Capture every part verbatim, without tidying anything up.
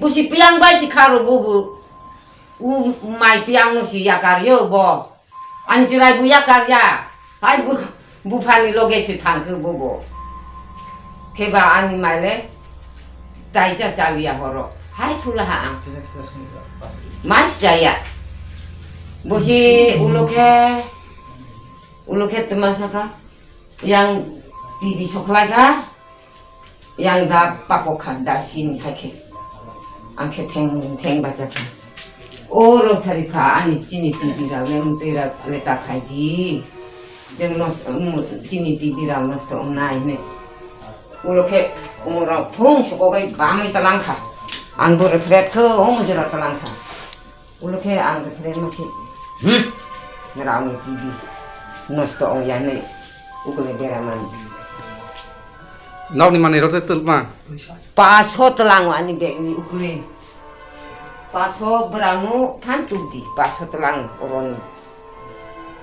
Busi piang bai si kharo bubu. U mai piang no si yakar yo bo. Ani chirai bu yakar ya. Hai bu, buphani loge si thangkhe bubo. Keba ani maile taisa chaliya horo. Hai thula ha ang. Mas jaya. Busi ulo khe, ulo khe tma saka. Yang T V soklai kha. Yang da pakok kha da sini hai khe. Ang khe theng theng bacha kha. O rosari pha ani chini T V rok le mtwi rok le ta khai di. Jeng nos, um, chini T V rok nosto wngnai hwnwi. Ulo khe umorok thung soko bai bamwi talang kha. Ang bo refret kho omo jora talang kha. Ulo khe ang refret masi. Hmm. Nera ang T V nosto ong ya hwnwi ukule bera mani. Nokni manwi rok tei twlma? Paso tlang ani bag ni ukule. Paso bwrangno phan tukdi, paso tlang oroni.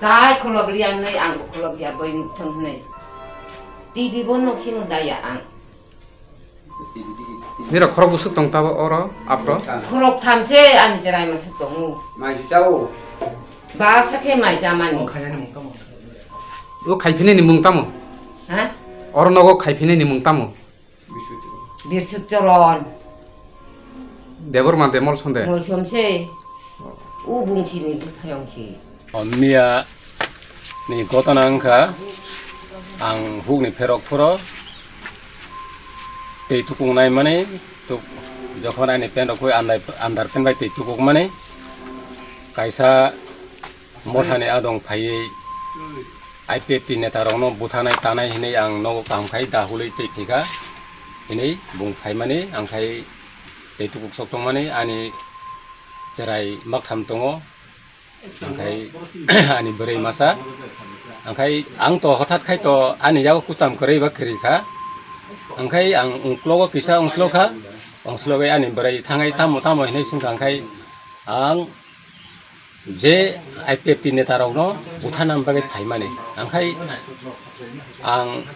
Tai khulobri anai ang khulobri aboi thang hnai. T V bo nok sino daya ang. Nira khorok busuk tong tabo oro apro? Khorok tham se ani jerai masa tongo. Mai si chao. Ba sakhe mai jamani. O khainani mung tamo? Ha? Oro nogo khaiphinani mung tamo? Birsuk Choron. Debor ma de Molsom de? Molsom se. U bungsi ni buphayong se. O miya ni gotona wngkha ang hukni pherok phuro tei tukung nai mani tuk jokhon ani pant rok koi andar pant bai tei tukuk mani kaisa mothani adong phaiwi I P F T neta rokno buthanai tanai hinwi ang nogo kaham khai da hului tei phika hinwi bung phaimani ang khai tei tukuk sok tongmani ani cherai maktham tongo. Angkhai ani bwrwi masa, angkhai ang to hothat khai to ani yago kutam kwrwi ba kwrwi kha, angkhai ang ungklogo kisa ungklo kha, ungklogo ani bwrwi thangai tamo tamo hinwi swngkha, angkhai ang je I P F T neta rokno buthanani bagwi phaimani, angkhai ang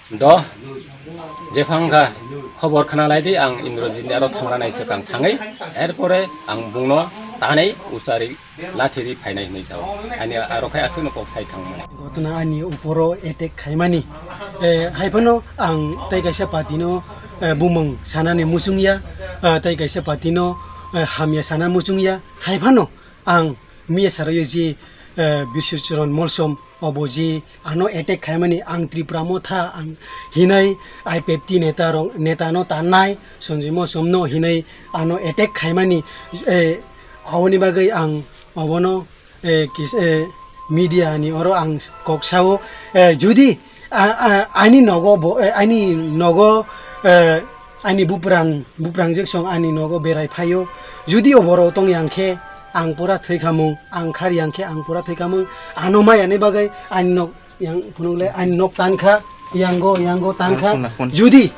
Do, jephang kha khobor khna lai di, ang Indrajit ni aro thangra nai swkang thangwi, er pore ang bungno tanwi usari lathi ri phainai hinwi sao. Ani aro khai aswkno kok sai thangmani. Gotona ani uporo attack khaimani, eh, haiphano ang tei kaisa party no, eh, bumung sanani muchungya, eh, tei kaisa party no, eh, hamya sana muchungya, haiphano ang miya sarayo je, eh, Biswacharan Molsom obo je ano attack khaimani, ang Tripura Motha ang hinai I P F T neta rok, neta no tannai, Sanjay Molsom no hinai ano attack khaimani, eh, aboni bagwi ang obono, eh, kis-, eh, media ni oro ang kok sao, eh, judi, a, a, ani nogo bo, eh, ani nogo, eh, ani buprang, buprang jek song ani nogo berai phaio, judi o borok tong yang khe ang pura thwi khamung, ang khar yang khe ang pura thwi khamung, ano maya ni bagwi ani nok yang phunuk le ani nok tan kha, yango, yango tan kha. Ang phunuk, phunuk. Judi,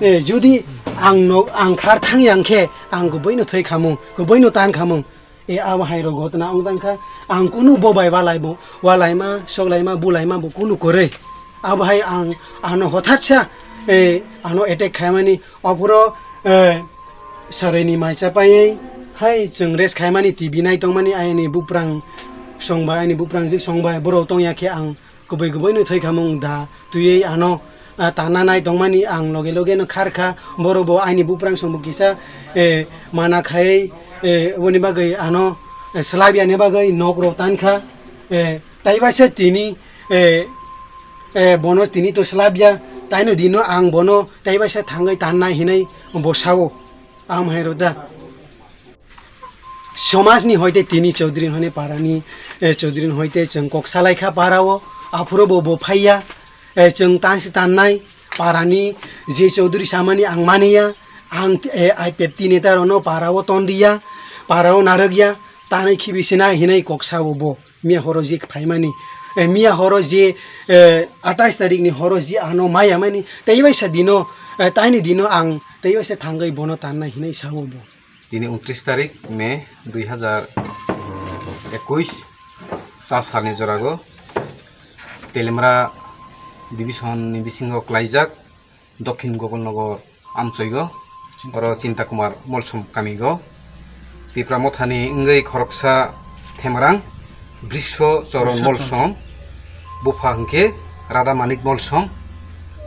eh, judi ang nok, ang khar thang yang khe ang kubui no thwi khamung, kubui no tan khamung. E abo hai rok gotna wng tang kha, ang kunu bo bai walai bo, walaima, soklaima, bulaima bo kunu kwrwi. Abo hai ang ano hothat sa, eh, ano attack khaimani, ophuro, eh, sarai ni mai cha paiwi hai chwng rest khaimani, T V nai tongmani, ani buprang song bai, ani buprang jik song bai, borok tong ya khe ang kubui kubui no thwi khamung da twiwi ano, ah, tanna nai tongmani ang loge loge no khar kha, borok bo ani buprang song bo kisa, eh, mana khai, eh, boni bagwi ano, eh, slabya ni bagwi nok rok tan kha, eh, taiba se tini, eh, eh, bono tini to slabya, taino dino ang bono taiba se thangwi tannai hinwi bo sao. Ang hai rok da. Somaj ni hoite tini Chaudhary hone para ni, eh, Chaudhary hoite chwng kok salai kha para o, aphuru bo bo phaiya, eh, chwng tan si tan nai para ni je Chaudhary samani ang mani ya, ang, eh, I P F T neta rok no para o ton ri ya, para o narwk ya, tanai khibi sinai hinai kok sa o bo. Miya horo je phaimani, eh, miya horo je, eh, atais tarik ni horo je ano maya mani, tei bai sa dino, eh, taini dino ang tei bai sa thangwi bono tannai hinwi sao bo. Tini untris tarik May dui hazar ekuis, cha salni jorago Telimra division ni bisingo klaijak Dokhin Gopalnagar amchoigo Oro Chinta Kumar Molsom kamigo. Tipra Mothani wngwi khoroksa Themrang, Brisho Choron Brisho Choron. Molsom, bupha hwnkhe Radha Manik Molsom.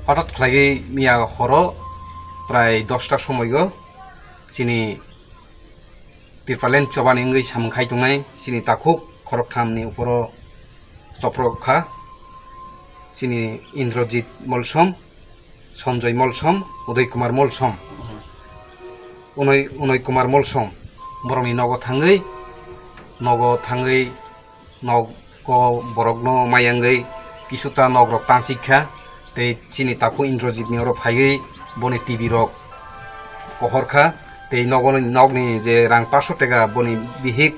Hothat khlaiwi miya horo prai dosta somoigo chini Tipraland chobani wngwi samung khai tongnai chini takhuk khoroktham ni uporo choprok kha, chini Indrajit Molsom, Sanjoy Molsom, Uday Kumar Molsom, Unoy, Unoy Kumar Molsom, borokni nogo thangwi, nogo thangwi, nogo borokno mayangwi, kisuta nokrok tansik kha, tei chini takhuk Indrajit ni oro phaiwi boni T V rok kohor kha, tei nogo, nokni je rang paanso teka boni bihik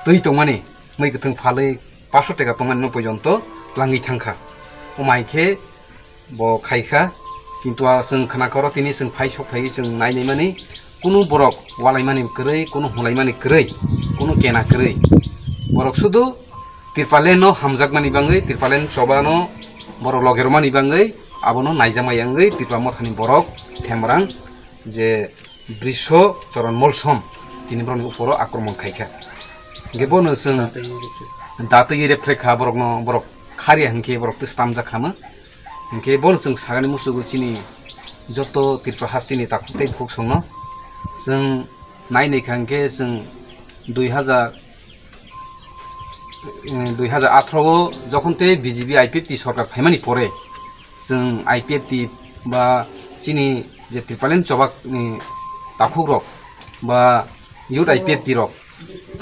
twi tongmani, mui kwthwng phalwi paanso teka tongmani no pojonto twlangwi thangkha. Omo hai khe bo khai kha, kintu a chwng khna koro tini chwng phai sok phaiwi chwng nai naimani, kunu borok walaimani kwrwi, kunu hulaimani kwrwi, kunu kena kwrwi. Borok sudu Tipraland no hamjakmani bangwi, Tipraland chobano borok logermani bangwi abono naijakmaya wngwi Tipra Mothani borok Themrang je Brisho Choron Molsom tini borokni uporo akromon khaikha. Hingke bono chwng datwi repre kha borokno, borok kharya hinkhe borok twi stamjak khama. Hinkhe bono chwng sagani musugo chini joto Tripura hasteni takhuk tei bukhuk songno. Chwng nai naikha hinkhe chwng dui hazar, eh, dui hazar atharo o jokhon tei B J P I P F T sorkar phaimani pore, chwng I P F T ba chini je Tipraland chobakni takhukrok ba youth I P F T rok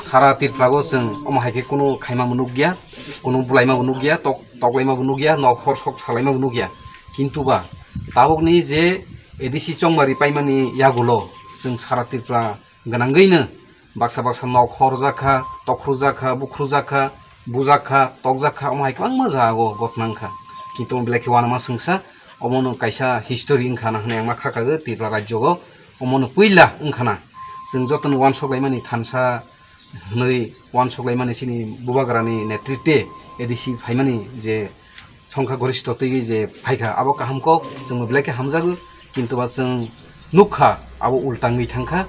sara Tripura o chwng omo hai khe kunu khaima bo nukya, kunu bulaima bo nukya, tok, toklaima bo nukya, nok hor sok salaima bo nukya. Kintu ba tabukni je A D C chongmari paimani yagulo chwng sara Tripura gwnangwino baksa baksa nok horjak kha, tokhrujak kha, bukhrujak kha, bujak kha, tokjak kha, omo hai kwbangma jaga o gotna wngkha. Kintu omo belai khe uanama swngsa, omono kaisa history wngkha na hwnwi ang ma kha kagwi Tripura rajyo o, omono puila wngkha na. Chwng jotono uansuk laimani thansa hwnwi uansuk laimani chini bubagrani netritwe A D C phaimani je songkha gorista twiwi je phaikha, abo kaham kok, chwngno belai khe hamjago, kintu ba chwng nukha, abo ulta wngwi thangkha,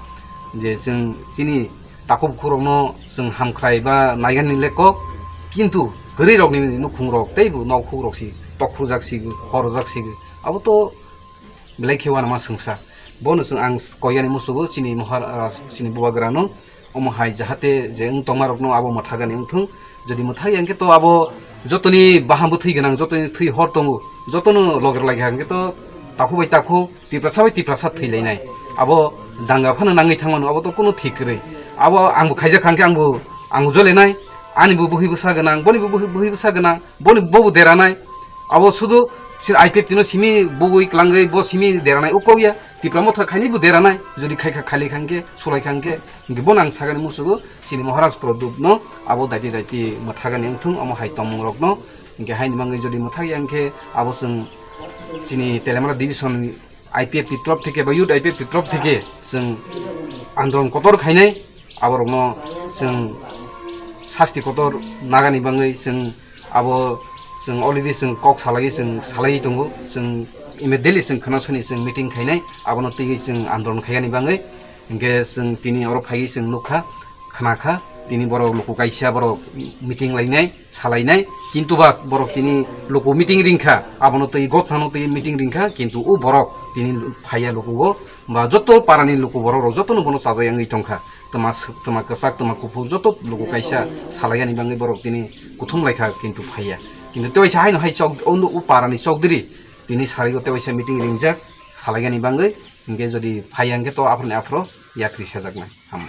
je chwng chini takhuk bukhukrokno chwng hamkhrai ba naigani le kok, kintu kwrwirokni nukhungrok teibo nokhukrok si tokhurjak si, horjak si, abo to belai khe uanama swngsa. Bono chwng ang koyani musugo chini mohar, ah, chini bubagrano, omo hai jahate je wng tongmarokno abo mwthagani wngthung. Jodi mwthagya hwnkhe to abo jotoni bahan bwthwi gwnang, jotoni thwi hor tongo, jotono loger laikha hwnkhe to takhuk bai takhuk, Tiprasa bai Tiprasa thwilainai. Abo danga phano nangwi thangmano, abo to kunu thik kwrwi. Abo angbo khaijak kha hwnkhe angbo, angbo jolenai, anibo bwhwi bwsa gwnang, bonibo bwhwi, bwhwi bwsa gwnang, boni bobo deranai. Abo sudu sir I P F T no simi bugwi klangwi bo simi deranai ukok ya. Tipra Motha khaini bo deranai. Jodi khaikha khali khangkhe, sulai khangkhe, hingke bono ang sagani musugo, chini Maharaj Pradyut no abo daiti daiti mwthagani wngthung, omo hai tongmung rokno. Hingke haini mangwi jodi mwthagya hingke abo chwng chini Teliamura division I P F T trop theke ba youth I P F T trop theke chwng andolon kotor khainai. Aborokno chwng sasti kotor nagani bangwi chwng abo chwng already chwng kok salaiwi chwng salaiwi tongo. Chwng immediately chwng khwna soni chwng meeting khainai, abono twiwi chwng andolon khaiyani bangwi. Hinkhe chwng tini oro phaiwi chwng nukha, khwnakha, tini borok luku kaisa borok meeting lainai, salainai, kintu ba borok tini luku meeting ringkha, abono twi gotthano twi meeting ringkha, kintu o borok tini phaiya lukugo, ba joto parani luku borok rok jotono bono chajai wngwi tongkha. Twma swk, twma kwchak, twma kuphur, joto luku kaisa salaiyani bangwi borok tini kuthum laikha, kintu phaiya. Kintu tewaisa haino hai chok, o, o parani chokdiri tini sarigo tewaisa meeting ringjak salaiyani bangwi, hinkhe jodi phaiya hinkhe to aphuruni aphuru yakri sajaknai. Hambai.